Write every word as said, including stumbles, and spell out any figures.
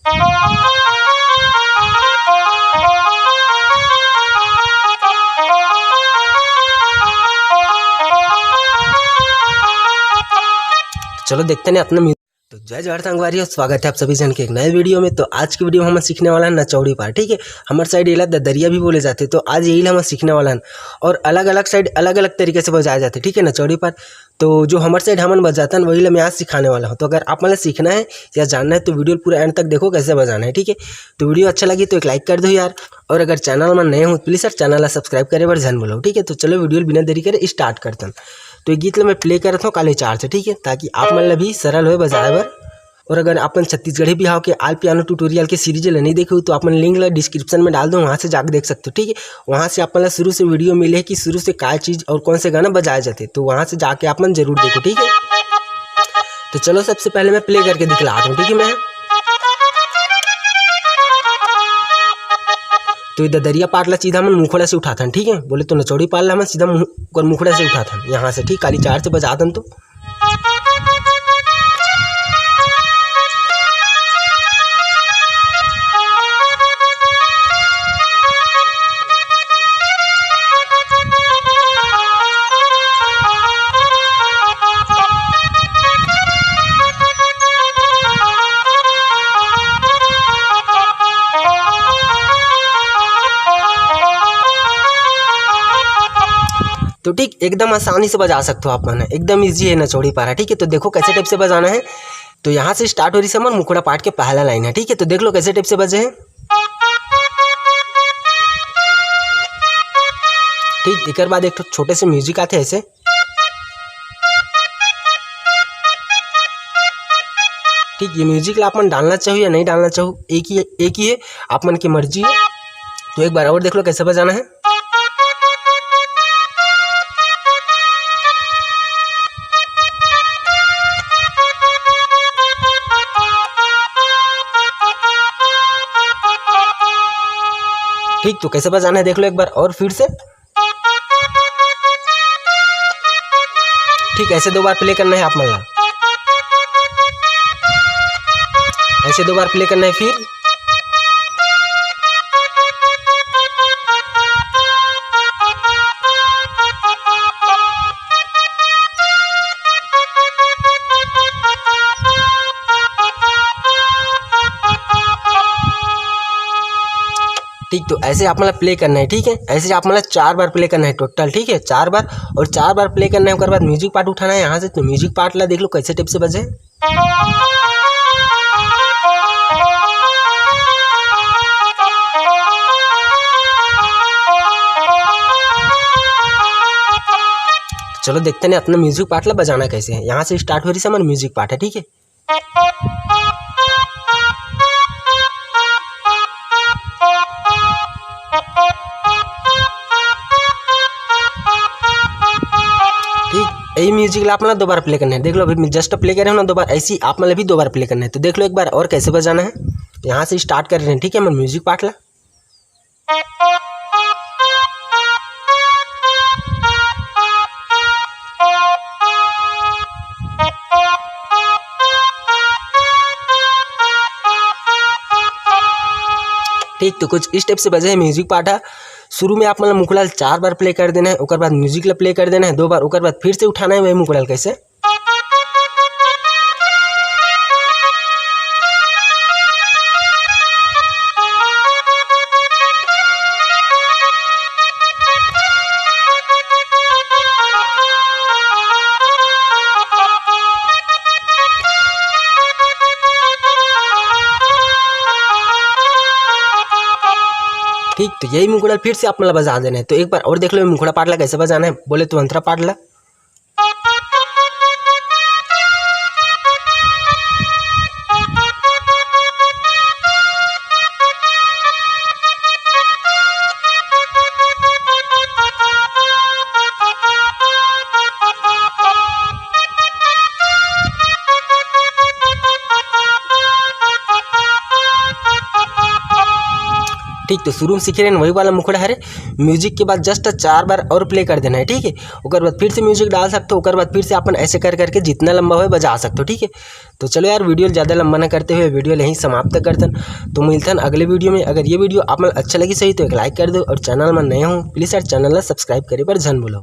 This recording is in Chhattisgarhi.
चलो देखते हैं अपना म्यू-, तो जय जोहार संगवारी हो, स्वागत है आप सभी जन के एक नए वीडियो में। तो आज की वीडियो में हम सीखने वाला है नचौड़ी पार, ठीक है। हमारे साइड एला ददरिया भी बोले जाते, तो आज यही ला हम सीखने वाला है। और अलग अलग साइड अलग अलग तरीके से बजाए जाते, ठीक है, नचौड़ी पार। तो जो हमारे साइड हमन बजातन, वही ला मैं आज सिखाने वाला हूँ। तो अगर आप मन ला सीखना है या जानना है, तो वीडियो पूरा एंड तक देखो कैसे बजाना है, ठीक है। तो वीडियो अच्छा लगी तो एक लाइक कर दो यार, और अगर चैनल में नए हो, प्लीज यार चैनल ला सब्सक्राइब करे बर झन भूलो, ठीक है। तो चलो वीडियो बिना देरी करे स्टार्ट करतन। तो ये गीत ला मैं प्ले करत हूँ काली चार से, ठीक है, ताकि आप मन ला भी सरल होए बजाए बर। और अगर आप मन छत्तीसगढ़ी बिहाव के आल पियानो ट्यूटोरियल के सीरीज ला नहीं देखे हो, तो आप मन लिंक ला डिस्क्रिप्शन में डाल दो, वहाँ से जाके देख सकते हो, ठीक है। वहाँ से आप मन ला शुरू से वीडियो मिले कि शुरू से का चीज और कौन से गाना बजाए जाते, तो वहाँ से जाके आप मन जरूर देखो, ठीक है। तो चलो सबसे पहले मैं प्ले करके दिखलाता हूँ, ठीक है। मैं तो ये ददरिया पाट ला सीधा हमन मुखड़ा से उठाथन, ठीक है। बोले तो नचौड़ी पाट ला हमन सीधा मुह-, ओकर मुखड़ा से उठाथन, यहाँ से, ठीक, काली चार से बजाथन। तो तो ठीक एकदम आसानी से बजा सकते हो आप मन, एकदम ईजी है नचौड़ी पारा, ठीक है। तो देखो कैसे टाइप से बजाना है। तो यहाँ से स्टार्ट हो रही से हमर मुखड़ा पाट के पहला लाइन है, ठीक है। तो देख लो कैसे टाइप से बजे है। ठीक, एकर बाद एक ठो छोटे से म्यूजिक आते ऐसे। ठीक, ये म्यूजिक ला आप मन डालना चाहो या नहीं डालना चाहो, एक ही, एक ही है, आप मन की मर्जी है। तो एक बार और देख लो कैसे बजाना है। ठीक, तो कैसे बजाना है देख लो एक बार और फिर से। ठीक, ऐसे दो बार प्ले करना है आप मन ला, ऐसे दो बार प्ले करना है। फिर ठीक, तो ऐसे आप मन ला प्ले करना है, ठीक है। ऐसे आप मन ला चार बार प्ले करना है टोटल, ठीक है, चार बार। और चार बार प्ले करना है, ओकर बाद म्यूजिक पार्ट उठाना है यहाँ से। तो म्यूजिक पार्ट ला देख लो कैसे टाइप से बजे। चलो देखते हैं अपना म्यूजिक पार्ट ला बजाना कैसे है। यहाँ से स्टार्ट हो रही से हमारा म्यूजिक पार्ट है, ठीक है। ठीक, यही म्यूजिक ला आप मन ला दो बार प्ले करना है। देख लो, अभी मैं जस्ट प्ले करे हूँ ना दो बार, ऐसे ही आप मन ला भी दो बार प्ले करना है। तो देख लो एक बार और कैसे बजाना है। यहाँ से स्टार्ट कर रहे हैं, ठीक है, हमर म्यूजिक पार्ट ला। ठीक, तो कुछ इस टाइप से बजे है म्यूजिक पार्ट ह। शुरू में आप मन ला मुखड़ा ल चार बार प्ले कर देना है, ओकर बाद म्यूजिक ला प्ले कर देना है दो बार, ओकर बाद फिर से उठाना है वही मुखड़ा ल। कैसे? ठीक, तो यही मुखड़ा फिर से आप मन ला बजा देना है। तो एक बार और देख लो, मुखड़ा पार्ट ला कैसे बजाना है, बोले तो अंतरा पार्ट ला। ठीक, तो शुरू में सीखे रहेन वही वाला मुखड़ा हरे। म्यूजिक के बाद जस्ट चार बार और प्ले कर देना है, ठीक है। ओकर बाद फिर से म्यूजिक डाल सकते हो, ओकर बाद फिर से अपन ऐसे कर करके जितना लंबा होए बजा सकते हो, ठीक है। तो चलो यार, वीडियो ज़्यादा लंबा ना करते हुए वीडियो यहीं समाप्त करथन। तो मिलथन अगले वीडियो में। अगर ये वीडियो आप मन अच्छा लगी सही तो एक लाइक कर दो, और चैनल में नए हो प्लीज यार चैनल ला सब्सक्राइब करे पर झन भूलो।